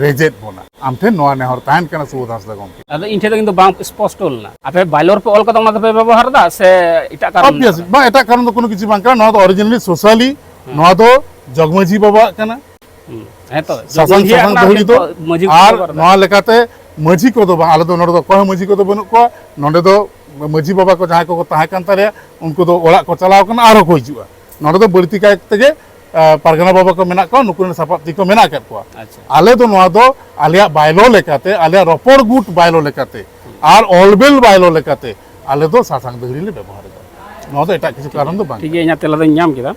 ᱨᱮᱡᱮᱫ ᱵᱚᱱᱟ᱾ ᱟᱢ ᱴᱷᱮᱱ ᱱᱚᱣᱟ ᱱᱮᱦᱚᱨ ᱛᱟᱦᱮᱱ ᱠᱟᱱᱟ ᱥᱩᱵᱳᱫᱷ ᱦᱟᱸᱥᱫᱟ ᱜᱚᱢᱠᱮ᱾ ᱟᱫᱚ ᱤᱧ ᱴᱷᱮᱱ ᱫᱚ ᱠᱤᱱᱛᱩ ᱵᱟᱝ ᱥᱯᱚᱥᱴᱚ ᱞᱮᱱᱟ᱾ ᱟᱯᱮ ᱵᱟᱭᱞᱚᱨ ᱯᱮ ᱚᱞ ᱠᱟᱫᱟ, ᱚᱱᱟ ᱫᱚᱯᱮ ᱵᱮᱵᱚᱦᱟᱨ ᱮᱫᱟ ᱥᱮ ᱮᱴᱟᱜ ᱠᱟᱨᱚᱱ ᱚᱵᱤᱭᱟᱥ ᱢᱮᱱᱟᱜ ᱟᱠᱟᱫᱟ? ᱵᱟᱝ, ᱮᱴᱟᱜ ᱠᱟᱨᱚᱱ ᱫᱚ ᱠᱳᱱᱳ ᱠᱤᱪᱷᱩ ᱵᱟᱝ ᱠᱟᱱᱟ᱾ ᱱᱚᱣᱟ ᱫᱚ ᱚᱨᱤᱡᱤᱱᱟᱞᱤ ᱥᱳᱥᱟᱞᱤ, ᱦᱩᱸ᱾ ᱱᱚᱣᱟ ᱫᱚ ᱡᱚᱜᱽᱢᱟᱹᱡᱷᱤ ᱵᱟᱵᱟᱣᱟᱜ ᱠᱟᱱᱟ᱾ ᱦᱩᱸ᱾ ᱦᱮᱸ ᱛᱚ, ᱥᱟᱥᱟᱝ, ᱡᱚᱜᱽᱢᱟᱹᱡᱷᱤᱭᱟᱜ ᱥᱟᱥᱟᱝ ᱠᱟᱱᱟ, ᱫᱟᱹᱦᱲᱤ ᱠᱤᱱᱛᱩ ᱫᱚ᱾ ᱢᱟᱹᱡᱷᱤ ᱠᱚ ᱟᱨ ᱵᱮᱵᱚᱦᱟᱨ ᱮᱫᱟ᱾ ᱱᱚᱣᱟ ᱞᱮᱠᱟᱛᱮ ᱢᱟᱹᱡᱷᱤ ᱠᱚᱫᱚ ᱵᱟᱝ, ᱟᱞᱮ ᱫᱚ ᱱᱚᱰᱮ ᱫᱚ ᱚᱠᱚᱭ ᱦᱚᱸ ᱢᱟᱹᱡᱷᱤ ᱠᱚᱫᱚ ᱵᱟᱹᱱᱩᱜ ᱠᱚᱣᱟ᱾ ᱱᱚᱰᱮ ᱫᱚ ᱢᱟᱹᱡᱷᱤ ᱵᱟᱵᱟ ᱠᱚ ᱡᱟᱦᱟᱸᱭ ᱠᱚᱠᱚ ᱛᱟᱦᱮᱸ ᱠᱟᱱ ᱛᱟᱞᱮᱭᱟ, ᱩᱱᱠᱩ ᱫᱚ ᱚᱲᱟᱜ ᱠᱚ ᱪᱟᱞᱟᱣ ᱠᱟᱱᱟ, ᱟᱨᱦᱚᱸ ᱠᱚ ᱦᱤᱡᱩᱜᱼᱟ᱾ ᱱᱚᱰᱮ ᱫᱚ ᱵᱟᱹᱲᱛᱤ ᱠᱟᱭ ᱛᱮᱜᱮ, ᱟ, ᱯᱟᱨᱜᱟᱱᱟ ᱵᱟᱵᱟ ᱠᱚ ᱢᱮᱱᱟᱜ ᱠᱚᱣᱟ, ᱱᱩᱠᱩ ᱨᱮᱱ ᱥᱟᱯᱟᱵ ᱛᱤ ᱠᱚ ᱢᱮᱱᱟᱜ ᱟᱠᱟᱫ ᱠᱚᱣᱟ᱾ ᱟᱪᱪᱷᱟ᱾ ᱟᱞᱮ ᱫᱚ ᱱᱚᱣᱟ ᱫᱚ ᱟᱞᱮᱭᱟᱜ ᱵᱟᱭᱞᱚ ᱞᱮᱠᱟᱛᱮ, ᱟᱞᱮᱭᱟᱜ ᱨᱚᱯᱚᱲ ᱜᱩᱴ ᱵᱟᱭᱞᱚ ᱞᱮᱠᱟᱛᱮ ᱟᱨ ᱚᱞᱵᱮᱞ ᱵᱟᱭᱞᱚ ᱞᱮᱠᱟᱛᱮ ᱟᱞᱮ ᱫᱚ ᱥᱟᱥᱟᱝ ᱫᱟᱹᱦᱲᱤ ᱞᱮ ᱵᱮᱵᱚᱦᱟᱨ ᱮᱫᱟ᱾ ᱱᱚᱣᱟ ᱫᱚ ᱮᱴᱟᱜ ᱠᱤᱪᱷᱩ ᱠᱟᱨᱚᱱ ᱫᱚ ᱵᱟᱝ ᱴᱷᱤᱠ ᱠᱟᱱᱟ᱾ ᱜᱮᱭᱟ, ᱤᱧᱟᱹᱜ ᱛᱮᱞᱟ ᱫᱚᱧ ᱧᱟᱢ ᱠᱮᱫᱟ᱾